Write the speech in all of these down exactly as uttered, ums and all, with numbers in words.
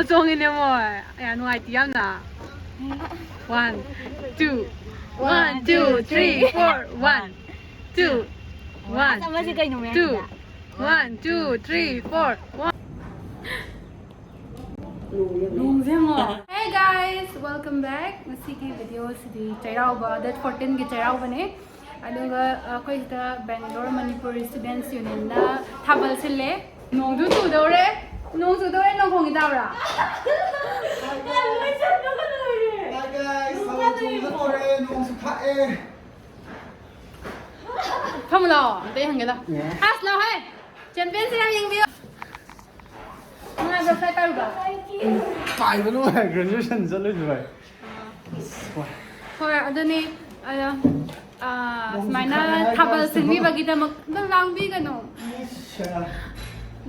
ꯆꯣꯡꯉꯤꯅꯦ ꯃꯣꯏ꯫ ꯌꯥꯝ ꯅꯨꯡꯉꯥꯏꯇꯦ ꯌꯥꯝꯅ꯫ One, two, one, two, three, four, one, two, one, ꯑꯃꯁꯦ ꯀꯩꯅꯣ ꯃꯌꯥꯝꯁꯤꯅ? Two, one, two, three, four, one. ꯅꯣꯡꯁꯦ ꯌꯦꯡꯉꯣ꯫ Hey guys, welcome back. ꯉꯁꯤꯒꯤ video ꯁꯤꯗꯤ ꯆꯩꯔꯥꯎꯕ, date fourteen ꯒꯤ ꯆꯩꯔꯥꯎꯕꯅꯦ꯫ ꯑꯗꯨꯒ ꯑꯩꯈꯣꯏ ꯁꯤꯗ Bangalore Manipuri Students Union ꯅ ꯊꯥꯕꯜ ꯁꯤꯜꯂꯦ꯫ ꯅꯣꯡꯁꯨ ꯆꯨꯗꯧꯔꯦ꯫ ꯅꯣꯡ ꯆꯨꯗꯧꯔꯦ, ꯅꯣꯡ ꯈꯣꯡꯉꯤ ꯇꯥꯕ꯭ꯔꯥ? Hi guys, ꯅꯣꯡ ꯆꯨꯒꯗꯧꯔꯦ, ꯅꯣꯡꯁꯨ ꯈꯥꯛꯑꯦ꯫ ꯐꯝꯃꯨ ꯂꯥꯛꯑꯣ, ꯑꯝꯇ ꯌꯦꯡꯍꯟꯒꯦ ꯂꯥꯛꯑꯣ꯫ ꯑꯁ, ꯂꯥꯛꯑꯣꯍꯦ꯫ Champion ꯁꯦ ꯌꯥꯝ ꯌꯦꯡꯕꯤꯌꯨ꯫ ꯅꯨꯡꯉꯥꯏꯕ꯭ꯔꯣ flight ꯄꯥꯏꯔꯨꯕ? ꯄꯥꯏꯕ ꯅꯨꯡꯉꯥꯏ, graduation ꯆꯠꯂꯨꯏꯁꯦ ꯚꯥꯏ꯫ ꯍꯣꯏ, ꯑꯗꯨꯅꯤ꯫ ꯑꯗꯣ, ꯑꯥ, ꯁꯨꯃꯥꯏꯅ ꯊꯥꯕꯜ ꯁꯤꯟꯕꯤꯕꯒꯤꯗꯃꯛ, ꯑꯗꯨꯝ ꯂꯥꯡꯕꯤꯒꯅꯨ꯫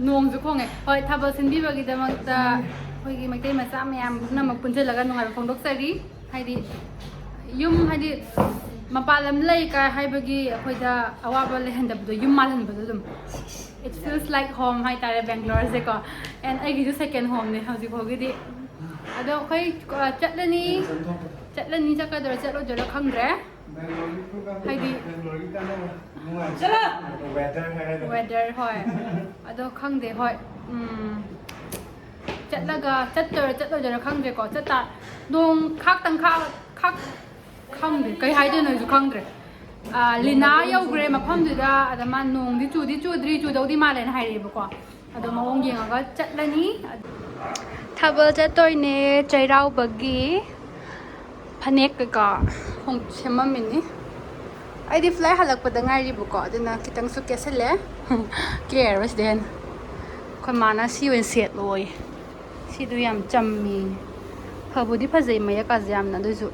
ꯅꯣꯡꯁꯨ ꯈꯣꯡꯉꯦ꯫ ꯍꯣꯏ, ꯊꯥꯕꯜ ꯁꯤꯟꯕꯤꯕꯒꯤꯗꯃꯛꯇ ꯑꯩꯈꯣꯏꯒꯤ ꯃꯩꯇꯩ ꯃꯆꯥ ꯃꯌꯥꯝ ꯄꯨꯝꯅꯃꯛ ꯄꯨꯟꯁꯤꯜꯂꯒ ꯅꯨꯡꯉꯥꯏꯕ ꯐꯣꯡꯗꯣꯛꯆꯔꯤ꯫ ꯍꯥꯏꯗꯤ, ꯌꯨꯝ, ꯍꯥꯏꯗꯤ, ꯃꯄꯥꯟ ꯂꯝ ꯂꯩ ꯀꯥꯏ ꯍꯥꯏꯕꯒꯤ ꯑꯩꯈꯣꯏꯗ ꯑꯋꯥꯕ ꯂꯩꯍꯟꯗꯕꯗꯣ, ꯌꯨꯝ ꯃꯥꯜꯍꯟꯕꯗꯣ ꯑꯗꯨꯝ꯫ It feels like home ꯍꯥꯏꯇꯥꯔꯦ Bangalore ꯁꯦꯀꯣ꯫ And ꯑꯩꯒꯤꯁꯨ second home ꯅꯦ ꯍꯧꯖꯤꯛ ꯐꯥꯎꯒꯤꯗꯤ꯫ ꯑꯗꯣ ꯑꯩꯈꯣꯏ, ꯑ, ꯆꯠꯂꯅꯤ꯫ ꯆꯠꯂꯅꯤ, ꯆꯠꯀꯗꯣꯏꯔꯥ ꯆꯠꯂꯣꯏꯗꯣꯏꯔꯥ ꯈꯪꯗ꯭ꯔꯦ꯫ ꯍꯥꯏꯗꯤ, weather ꯍꯥꯏꯔꯦ꯫ Weather, ꯍꯣꯏ꯫ ꯑꯗꯣ ꯈꯪꯗꯦ, ꯍꯣꯏ꯫ ꯎꯝ, ꯆꯠꯂꯒ, ꯆꯠꯇꯣꯏꯔꯥ ꯆꯠꯂꯣꯏꯗꯣꯏꯔꯥ ꯈꯪꯗ꯭ꯔꯦꯀꯣ꯫ ꯆꯠꯇ-, ꯅꯣꯡ ꯈꯥꯛꯇꯪ ꯈꯥꯛ-, ꯈꯥꯛ-, ꯈꯪꯗꯦ, ꯀꯩ ꯍꯥꯏꯗꯣꯏꯅꯣ ꯑꯩꯁꯨ ꯈꯪꯗ꯭ꯔꯦ꯫ ꯑꯥ, ꯂꯤꯅꯥ ꯌꯧꯈ꯭ꯔꯦ ꯃꯐꯝꯗꯨꯗ꯫ ꯑꯗ ꯃꯥ ꯅꯣꯡꯗꯤ ꯆꯨꯗꯤ ꯆꯨꯗ꯭ꯔꯤ, ꯆꯨꯗꯧꯗꯤ ꯃꯥꯜꯂꯦꯅ ꯍꯥꯏꯔꯛꯑꯦꯕꯀꯣ꯫ ꯑꯗꯣ ꯃꯑꯣꯡ ꯌꯦꯡꯉꯒ ꯆꯠꯂꯅꯤ꯫ ꯊꯥꯕꯜ ꯆꯠꯇꯣꯏꯅꯦ ꯆꯩꯔꯥꯎꯕꯒꯤ꯫ ꯐꯅꯦꯛ ꯀꯩꯀꯥ ꯍꯣꯡ-, ꯁꯦꯝꯃꯝꯃꯤꯅꯤ꯫ ꯑꯩꯗꯤ flight ꯍꯜꯂꯛꯄꯗ ꯉꯥꯏꯔꯤꯕꯀꯣ, ꯑꯗꯨꯅ ꯈꯤꯇꯪꯁꯨ ꯀꯦꯁꯜꯂꯦ꯫ ꯀꯦꯔꯔꯣꯏ ꯁꯤꯗꯩ ꯍꯦꯟꯅ꯫ ꯑꯩꯈꯣꯏ ꯃꯥꯅ ꯁꯤ ꯑꯣꯏꯅ ꯁꯦꯠꯂꯣꯌꯦ꯫ ꯁꯤꯗꯣ ꯌꯥꯝ ꯆꯝꯃꯤ꯫ ꯐꯕꯨꯗꯤ ꯐꯖꯩ ꯃꯌꯦꯛꯀꯥꯁꯦ ꯌꯥꯝꯅ, ꯑꯗꯨꯏꯁꯨ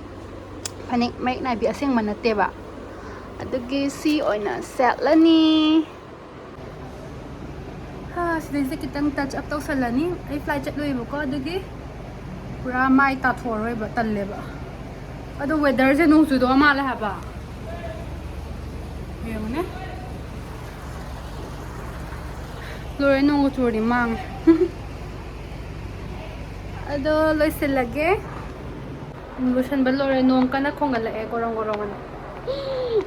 ꯐꯅꯦꯛ ꯃꯌꯦꯛ ꯅꯥꯏꯕꯤ ꯑꯁꯦꯡꯕ ꯅꯠꯇꯦꯕ꯫ ꯑꯗꯨꯒꯤ ꯁꯤ ꯑꯣꯏꯅ ꯁꯦꯠꯂꯅꯤ꯫ ꯍꯥ, ꯁꯤꯗꯩꯁꯤꯗ ꯈꯤꯇꯪ touch up ꯇꯧꯁꯜꯂꯅꯤ꯫ ꯑꯩ flight ꯆꯠꯂꯨꯏꯕꯀꯣ, ꯑꯗꯨꯒꯤ ꯄꯨꯔꯥ ꯃꯥꯏ ꯇꯥꯊꯣꯛꯑꯔꯣꯏꯕ, ꯇꯜꯂꯦꯕ꯫ ꯑꯗꯣ weather ꯁꯦ ꯅꯣꯡ ꯆꯨꯗꯧ ꯃꯥꯜꯂꯦ ꯍꯥꯏꯕ꯫ ꯌꯦꯡꯉꯨꯅꯦ꯫ ꯂꯣꯏꯔꯦ, ꯅꯣꯡꯒ ꯆꯨꯔꯗꯤ ꯃꯥꯡꯉꯦ꯫ ꯑꯗꯣ ꯂꯣꯏꯁꯤꯜꯂꯒꯦ꯫ ꯂꯣꯏꯁꯤꯟꯕ ꯂꯣꯏꯔꯦ꯫ ꯅꯣꯡ ꯀꯟꯅ ꯈꯣꯡꯒꯠꯂꯛꯑꯦ, ꯒꯣꯔꯣꯡ ꯒꯣꯔꯣꯡ ꯑꯅ꯫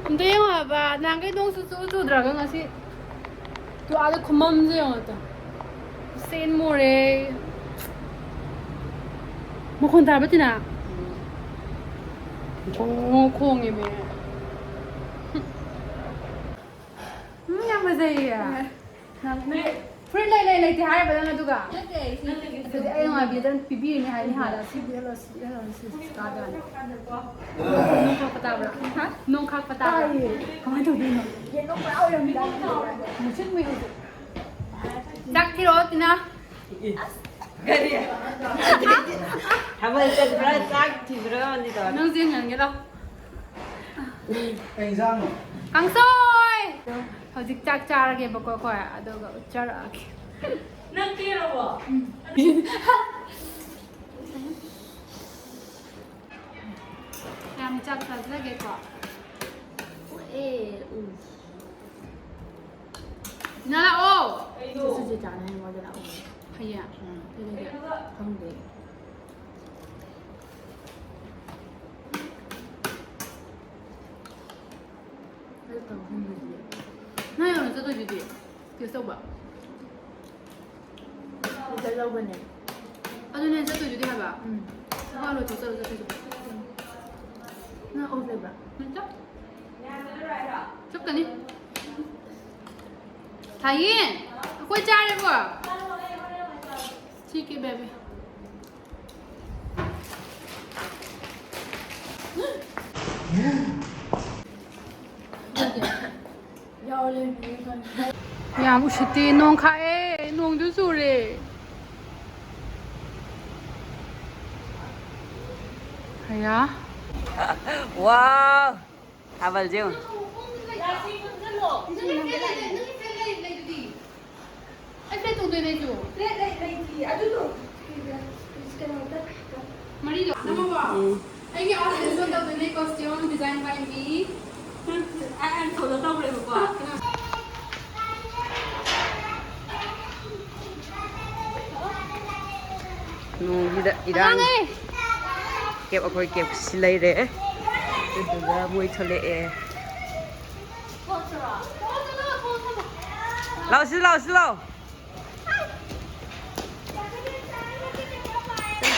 ꯑꯝꯇ ꯌꯦꯡꯉꯣ ꯍꯥꯏꯕ, ꯅꯍꯥꯟꯈꯩ ꯅꯣꯡ ꯁꯨꯡꯆꯨ ꯆꯨꯗ꯭ꯔꯒ ꯉꯁꯤ ꯇꯨ ꯑꯥꯗ ꯈꯨꯃꯝꯁꯦ ꯌꯦꯡꯉꯣ ꯇꯨ꯫ ꯁꯦꯟ ꯃꯣꯔꯦ꯫ ꯃꯈꯣꯟ ꯇꯥꯔꯕ ꯇꯤꯅꯥ? ꯒꯣꯔꯣꯡ ꯈꯣꯡꯉꯦꯃꯦ꯫ ꯎꯝ, ꯌꯥꯝ ꯐꯖꯩꯌꯦ꯫ ꯅꯪ, ꯅꯪ ꯐꯨꯔꯤꯠ ꯂꯩ, ꯂꯩ, ꯂꯩꯇꯦ ꯍꯥꯏꯔꯕ ꯅꯪ ꯑꯗꯨꯒ? ꯅꯠꯇꯦ, ꯑꯩ ꯁꯤ ꯑꯗꯨꯗꯤ ꯑꯩ ꯅꯨꯡꯉꯥꯏꯕꯤꯗꯅ ꯄꯤꯕꯤꯔꯤꯅꯦ ꯍꯥꯏꯅꯤ ꯍꯥꯟꯅ꯫ ꯁꯤ ꯂꯤꯠꯍꯜꯂꯣ, ꯁꯤ ꯂꯤꯠꯍꯜꯂꯣ, ꯁꯤ ꯀꯥꯗ꯭ꯔꯅꯦ꯫ ꯅꯣꯡ ꯈꯥꯛꯄ ꯇꯥꯕ꯭ꯔꯥ? ꯍꯥ? ꯅꯣꯡ ꯈꯥꯛꯄ ꯇꯥꯕ꯭ꯔꯥ? ꯇꯥꯏꯌꯦ꯫ ꯀꯃꯥꯏꯅ ꯇꯧꯗꯣꯏꯅꯣ? ꯌꯦꯟꯗꯣ ꯄꯨꯔꯥ ꯑꯣꯏꯔꯝꯃꯤꯗꯥꯏꯅꯦ꯫ ꯃꯨꯁꯤꯟ ꯃꯨꯏ ꯍꯧꯖꯤꯛ꯫ ꯆꯥꯛ ꯊꯤꯔꯛꯑꯣ, ꯇꯤꯅꯥ꯫ ꯀꯔꯤ? ꯊꯥꯕꯜ ꯆꯠꯄ꯭ꯔꯥ, ꯆꯥꯛ ꯊꯤꯕ꯭ꯔꯥ, ꯑꯃꯗꯤ ꯇꯧꯔꯦ꯫ ꯅꯪ ꯆꯦꯟ ꯉꯟꯒꯦ ꯂꯥꯎ꯫ ꯀꯩ ꯏꯟꯖꯥꯡꯅꯣ? ꯀꯥꯡꯁꯣꯏ! ꯍꯧꯖꯤꯛ ꯆꯥꯛ ꯆꯥꯔꯒꯦꯕꯀꯣ ꯑꯩꯈꯣꯏ, ꯑꯗꯨꯒ ꯎꯠꯆꯔꯛꯑꯒꯦ꯫ ꯅꯪ ꯀꯦꯔꯕꯣ? ꯌꯥꯝ ꯆꯥꯛ ꯆꯥꯖꯒꯦꯀꯣ꯫ ꯑꯦ, ꯎ꯫ ꯅꯪ ꯂꯥꯛꯑꯣ꯫ ꯀꯩꯅꯣ? ꯆꯠꯁꯦ ꯆꯥꯅ ꯍꯥꯏ ꯃꯣꯏꯗ ꯂꯥꯛꯑꯣ꯫ ꯍꯌꯦꯡ? ꯎꯝ꯫ ꯀꯩꯗꯧꯒꯦ? ꯈꯪꯗꯦ꯫ ꯑꯩ ꯇꯧ ꯈꯪꯗꯦ꯫ ꯅꯪ ꯌꯥꯝꯅ ꯆꯠꯇꯣꯏꯗꯨꯗꯤ? ꯇꯦꯁ ꯇꯧꯕ? ꯆꯠꯂꯧꯕꯅꯦ꯫ ꯑꯗꯨꯅꯦ ꯆꯠꯇꯣꯏꯗꯨꯗꯤ ꯍꯥꯏꯕ꯫ ꯎꯝ꯫ ꯊꯕꯛ ꯂꯣꯏꯊꯣꯛ ꯆꯠꯂꯣ ꯆꯠꯇꯣꯏꯗꯨꯗꯤ꯫ ꯅꯪ ꯑꯣꯐ ꯂꯩꯕ꯭ꯔꯥ? ꯎꯝ, ꯆꯠ-, ꯆꯠꯀꯅꯤ꯫ ꯊꯥꯏꯌꯦ, ꯑꯩꯈꯣꯏ ꯆꯥꯔꯦꯀꯣ꯫ ꯊꯤꯛꯀꯦ, ꯕꯦꯕꯤ꯫ ꯌꯥꯝ ꯎꯁꯤꯠꯇꯦ, ꯅꯣꯡ ꯈꯥꯛꯑꯦ, ꯅꯣꯡꯁꯨ ꯆꯨꯔꯦ꯫ ꯍꯌꯥ꯫ ꯋꯥꯎ! ꯊꯥꯕꯜꯁꯦ ꯌꯦꯡꯉꯨ꯫ ꯑꯩ ꯐ꯭ꯂꯦꯠ ꯇꯣꯡꯗꯣꯏꯅꯦ ꯑꯩꯁꯨ꯫ ꯐ꯭ꯂꯦꯠ ꯂꯩ-, ꯂꯩꯇꯤꯌꯦ꯫ ꯑꯗꯨꯗꯣ ꯀꯩꯅꯣꯗ ꯃꯔꯤꯗꯣ ꯅꯝꯃꯕꯣ? ꯎꯝ꯫ ꯑꯩꯒꯤ ꯑꯥꯎꯠꯐꯤꯠ ꯁꯣ ꯇꯧꯗꯣꯏꯅꯦ, costume design by me꯫ ꯅꯪ, ꯑꯩ, ꯑꯩ follow ꯇꯧꯈ꯭ꯔꯦꯕꯀꯣ꯫ ꯅꯣꯡꯁꯤꯗ ꯏꯔꯥꯡ꯫ ꯑꯉꯥꯡ꯫ ꯀꯦꯞ, ꯑꯩꯈꯣꯏ ꯀꯦꯞꯁꯤ ꯂꯩꯔꯦ꯫ ꯑꯗꯨꯗꯨꯒ ꯃꯣꯏ ꯊꯣꯛꯂꯛꯑꯦ꯫ ꯂꯥꯎꯁꯤ, ꯂꯥꯎꯁꯤ, ꯂꯥꯎ꯫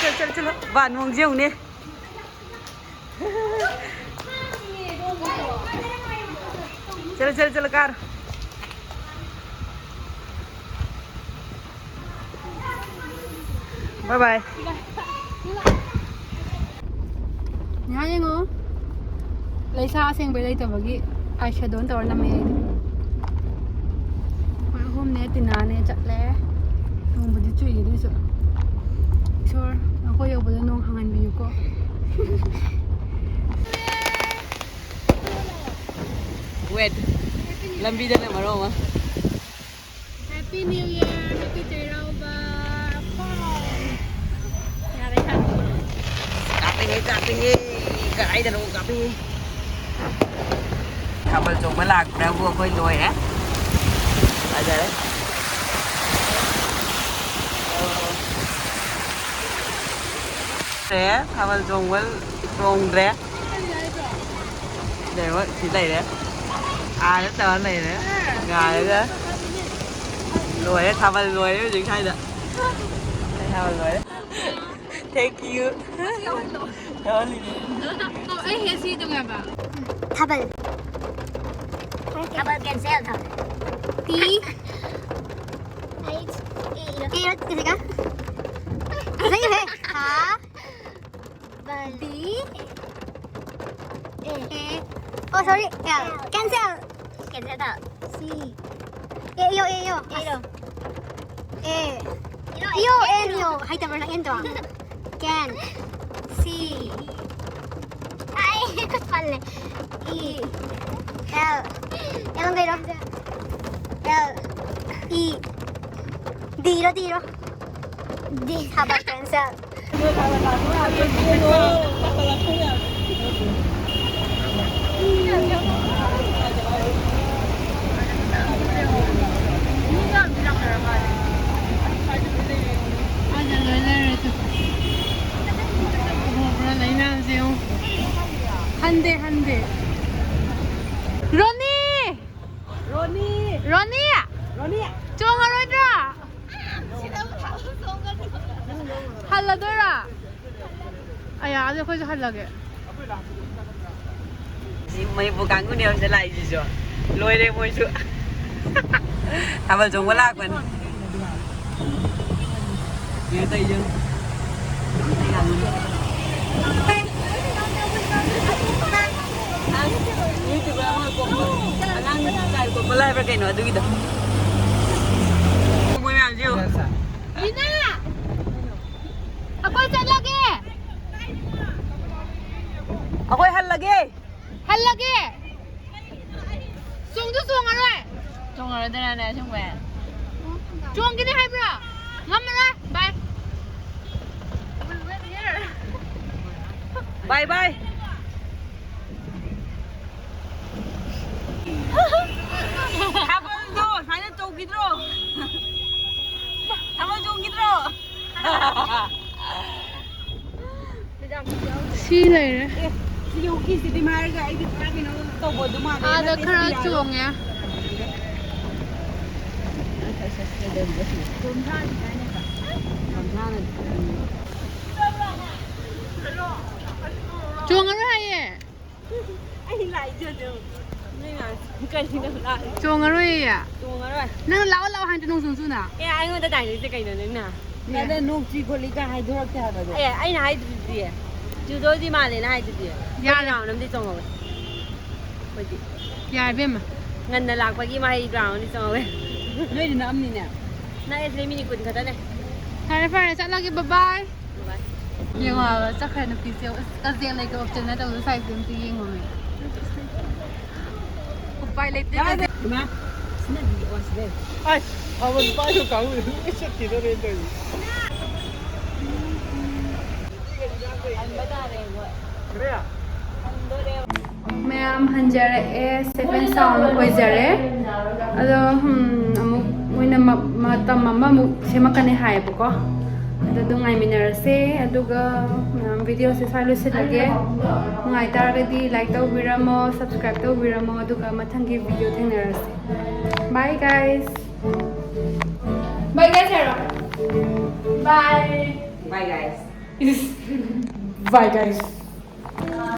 ꯆꯠꯂꯨ, ꯆꯠꯂꯨ, ꯆꯠꯂꯨ, ꯆꯠꯂꯨ꯫ ꯕꯥ, ꯅꯣꯡꯁꯦ ꯌꯦꯡꯉꯨꯅꯦ꯫ ꯆꯠꯂꯨ, ꯆꯠꯂꯨ, ꯆꯠꯂꯨ, ꯀꯥꯔꯣ꯫ ꯕꯥꯏ ꯕꯥꯏ꯫ ꯉꯥꯏꯍꯥꯛ ꯌꯦꯡꯉꯣ꯫ ꯂꯩꯁꯥ ꯑꯁꯦꯡꯕꯩ ꯂꯩꯇꯕꯒꯤ ꯑꯥꯏ ꯁꯦꯗꯣꯅ ꯇꯧꯔ ꯅꯝꯃꯦ ꯑꯩꯗꯤ꯫ ꯑꯩꯈꯣꯏ ꯑꯍꯨꯝꯅꯦ, ꯇꯤꯅꯥꯅꯦ ꯆꯠꯂꯦ꯫ ꯅꯣꯡꯕꯨꯗꯤ ꯆꯨꯏ ꯑꯗꯨꯏꯁꯨ꯫ ꯏꯁꯣꯔ, ꯑꯩꯈꯣꯏ ꯌꯧꯕꯗ ꯅꯣꯡ ꯍꯥꯡꯍꯟꯕꯤꯌꯨꯀꯣ꯫ Wait. ꯂꯝꯕꯤꯗꯅ ꯃꯔꯣꯜ ꯑꯃ꯫ Happy New Year, Happy ꯆꯩꯔꯥꯎꯕ꯫ ꯌꯥꯔꯦ, ꯌꯥꯔꯦ꯫ ꯀꯥꯞꯄꯦꯍꯦ, ꯀꯥꯞꯄꯦꯍꯦ꯫ ꯀꯗꯥꯏꯗꯅꯣ ꯀꯥꯞꯄꯦꯍꯦ꯫ ꯊꯥꯕꯜ ꯆꯣꯡꯕ ꯂꯥꯛꯄ꯭ꯔꯥꯕꯨ ꯑꯩꯈꯣꯏ ꯂꯣꯏꯔꯦ꯫ ꯐꯖꯔꯦ꯫ ꯁꯦ, ꯊꯥꯕꯜ ꯆꯣꯡꯕ ꯆꯣꯡꯗ꯭ꯔꯦ꯫ ꯂꯩꯔꯣ, ꯁꯤ ꯂꯩꯔꯦ꯫ ꯑꯥꯗ ꯇꯧꯔ ꯂꯩꯔꯦ꯫ ꯉꯥꯏꯔꯒ꯫ ꯂꯣꯏꯔꯦ, ꯊꯥꯕꯜ ꯂꯣꯏꯔꯦ ꯍꯧꯖꯤꯛ ꯁ꯭ꯋꯥꯏꯗ꯫ ꯊꯥꯕꯜ ꯂꯣꯏꯔꯦ꯫ Thank you꯫ ꯌꯥꯎꯍꯜꯂꯤꯅꯦ꯫ ꯑꯣ, ꯑꯩ ꯍꯦꯛ ꯁꯤ ꯇꯧ ꯌꯥꯕ? ꯊꯥꯕꯜ꯫ ꯊꯥꯕꯜ cancel, Thabal. T꯫ H, A, ꯏꯔꯣ꯫ A ꯏꯔꯣ, ꯀꯩꯗꯧꯒꯦ? ꯐꯖꯩꯍꯦ꯫ ꯊꯥ꯫ ꯕꯜ꯫ B꯫ A꯫ A꯫ Oh, sorry. L꯫ Cancel꯫ Cancel ꯇꯧ꯫ C꯫ A ꯏꯌꯣ, A ꯏꯌꯣ꯫ A ꯏꯔꯣ꯫ A꯫ ꯏꯔꯣ, ꯏꯌꯣ, N ꯏꯔꯣ꯫ N ꯏꯌꯣ꯫ ꯍꯩꯇꯕ꯭ꯔꯥ ꯅꯪ N ꯗꯣ? Can꯫ C꯫ ꯑꯩ ꯈꯨꯠ ꯄꯜꯂꯦ꯫ E꯫ L꯫ L ꯀꯩꯔꯣ? L꯫ E꯫ D ꯔꯣ, D ꯔꯣ? D꯫ ꯊꯥꯕꯜ cancel꯫ ꯍꯟꯗꯦ, ꯍꯟꯗꯦ꯫ ꯔꯣꯅꯤ! ꯔꯣꯅꯤ! ꯔꯣꯅꯤ! ꯔꯣꯅꯤ! ꯆꯣꯡꯉꯔꯣꯏꯗ꯭ꯔꯥ? ꯍꯜꯂꯗꯣꯏꯔꯥ? ꯑꯌꯥ, ꯑꯗꯨ ꯑꯩꯈꯣꯏꯁꯨ ꯍꯜꯂꯒꯦ꯫ ꯁꯤ ꯃꯅꯤꯄꯨꯔ ꯀꯥꯡꯕꯨꯅꯦ ꯍꯧꯖꯤꯛ ꯂꯥꯛꯏꯁꯤꯁꯨ꯫ ꯂꯣꯏꯔꯦ ꯃꯣꯏꯁꯨ꯫ ꯊꯥꯕꯜ ꯆꯣꯡꯕ ꯂꯥꯛꯄꯅꯤ꯫ ꯌꯦꯡꯉꯨ ꯇꯧꯔꯤꯁꯦ꯫ ꯑꯉꯥꯡ ꯀꯣꯛꯄ ꯂꯥꯏꯕ꯭ꯔꯥ ꯀꯩꯅꯣ ꯑꯗꯨꯒꯤꯗꯣ꯫ ꯃꯣꯏ ꯃꯌꯥꯝꯁꯦ ꯌꯦꯡꯉꯨ꯫ ꯃꯤꯅꯥ! ꯑꯩꯈꯣꯏ ꯆꯠꯂꯒꯦ꯫ ꯑꯩꯈꯣꯏ ꯍꯜꯂꯒꯦ꯫ ꯍꯜꯂꯒꯦ꯫ ꯆꯣꯡꯁꯨ ꯆꯣꯡꯉꯔꯣꯏ꯫ ꯆꯣꯡꯉꯔꯣꯏꯗꯅꯅꯦ ꯑꯁꯦꯡꯕꯩ꯫ ꯆꯣꯡꯒꯅꯤ ꯍꯥꯏꯕ꯭ꯔꯣ? ꯉꯝꯃꯔꯣꯏ꯫ ꯕꯥꯏ꯫ ꯕꯥꯏ ꯕꯥꯏ꯫ ꯊꯥꯕꯜꯗꯣ ꯁꯨꯃꯥꯏꯅ ꯆꯣꯡꯈꯤꯗ꯭ꯔꯣ? ꯊꯥꯕꯜ ꯆꯣꯡꯈꯤꯗ꯭ꯔꯣ? ꯁꯤ ꯂꯩꯔꯦ꯫ ꯑꯦ, ꯁꯤ ꯌꯣꯛꯀꯤꯁꯤꯗꯤ ꯃꯥꯏꯔꯒ ꯑꯩꯗꯤ ꯄꯨꯔꯥ ꯀꯩꯅꯣ ꯇꯧꯕ ꯑꯗꯨ ꯃꯥꯜꯂꯦ꯫ ꯑꯥꯗ ꯅꯠꯇꯦ, ꯈꯔ ꯁꯤ ꯌꯥꯔꯣꯏ꯫ ꯆꯣꯡꯉꯦ꯫ ꯆꯣꯡꯉꯔꯣꯏ ꯍꯥꯏꯌꯦ꯫ ꯑꯩ ꯂꯥꯛꯏꯁꯦ ꯑꯗꯨꯝ꯫ ꯅꯣꯏ ꯃꯌꯥꯝ ꯀꯔꯤꯅꯣ ꯂꯥꯛꯏ? ꯆꯣꯡꯉꯔꯣꯏꯌꯦ꯫ ꯆꯣꯡꯉꯔꯣꯏ꯫ ꯅꯪ ꯂꯥꯛꯑꯣ ꯂꯥꯛꯑꯣ ꯍꯥꯏꯗꯤ ꯅꯣꯡ ꯆꯨ ꯆꯨꯅ꯫ ꯑꯦ, ꯑꯩꯉꯣꯟꯗ ꯇꯥꯏꯅꯔꯤꯁꯦ ꯀꯩꯅꯣ ꯅꯪꯅ? ꯑꯗ ꯅꯣꯡ ꯆꯨꯏ ꯈꯣꯠꯂꯤꯒ ꯍꯥꯏꯗꯣꯔꯛꯇꯦ ꯍꯥꯏꯕꯗꯣ꯫ ꯑꯦ, ꯑꯩꯅ ꯍꯥꯏꯗ꯭ꯔꯤꯗꯨꯗꯤ꯫ ꯆꯨꯗꯧꯗꯤ ꯃꯥꯜꯂꯦꯅ ꯍꯥꯏꯗꯨꯗꯤ꯫ ꯌꯥꯔꯦ꯫ ꯑꯩꯈꯣꯏꯗꯤ ꯌꯥꯔꯦ ꯏꯕꯦꯝꯃ꯫ ꯉꯟꯅ ꯂꯥꯛꯄꯒꯤ ꯃꯍꯩ ꯒ꯭ꯔꯥꯎꯟꯗꯤ ꯆꯣꯡꯍꯧꯋꯦ꯫ ꯅꯣꯏꯗꯤ ꯅꯛꯑꯝꯅꯤꯅꯦ꯫ ꯅꯛꯑꯦ, ꯁꯤꯗꯩ ꯃꯤꯅꯤꯠ ꯀꯨꯟ ꯈꯛꯇꯅꯦ꯫ ꯐꯔꯦ, ꯐꯔꯦ, ꯆꯠꯂꯒꯦ, bye bye꯫ ꯕꯥꯏ꯫ ꯌꯦꯡꯉꯣ ꯍꯥꯏꯕ, ꯆꯠꯈ꯭ꯔꯦ ꯅꯨꯄꯤꯁꯦ꯫ ꯑꯁ, ꯀꯖꯦꯡ ꯂꯩꯒ ꯑꯣꯞꯆꯟꯅ ꯇꯧꯕꯗꯣ ꯁꯥꯏꯁꯦ ꯑꯝꯇ ꯌꯦꯡꯉꯣꯃꯦ꯫ ꯎꯄꯥꯏ ꯂꯩꯇꯦ, ꯀꯖꯦꯡ꯫ ꯏꯃꯥ, ꯁꯤꯅꯗꯤ ꯑꯣ ꯁꯤꯗ꯫ ꯑꯁ, ꯊꯥꯕꯜ ꯄꯥꯏꯕ ꯀꯥꯡꯕꯨꯗꯤ ꯂꯣꯏ ꯆꯠꯈꯤꯗꯣꯔꯦ ꯇꯧꯔꯤꯁꯦ꯫ ꯍꯟꯕ ꯇꯥꯔꯦ ꯑꯩꯈꯣꯏ꯫ ꯀꯔꯤ? ꯍꯟꯗꯣꯔꯦ꯫ ꯃꯌꯥꯝ ꯍꯟꯖꯔꯛꯑꯦ, safe and sound ꯑꯣꯏꯖꯔꯦ꯫ ꯑꯗꯣ, ꯎꯝ, ꯑꯃꯨꯛ ꯃꯣꯏꯅ ꯃ-, ꯃꯇꯝ ꯑꯃꯃꯨꯛ ꯁꯦꯝꯃꯛꯀꯅꯤ ꯍꯥꯏꯌꯦꯕꯀꯣ꯫ ꯑꯗꯨ ꯑꯗꯨꯝ ꯉꯥꯏꯃꯤꯟꯅꯔꯁꯦ꯫ ꯑꯗꯨꯒ videoꯁꯦ ꯁ꯭ꯋꯥꯏ ꯂꯣꯏꯁꯤꯜꯂꯒꯦ꯫ ꯅꯨꯡꯉꯥꯏꯇꯥꯔꯒꯗꯤ like ꯇꯧꯕꯤꯔꯝꯃꯣ, subscribe ꯇꯧꯕꯤꯔꯝꯃꯣ, ꯑꯗꯨꯒ ꯃꯊꯪꯒꯤ video ꯊꯦꯡꯅꯔꯁꯦ꯫ Bye guys. Bye guys ꯍꯥꯏꯔꯣ꯫ Bye. Bye guys. Bye guys.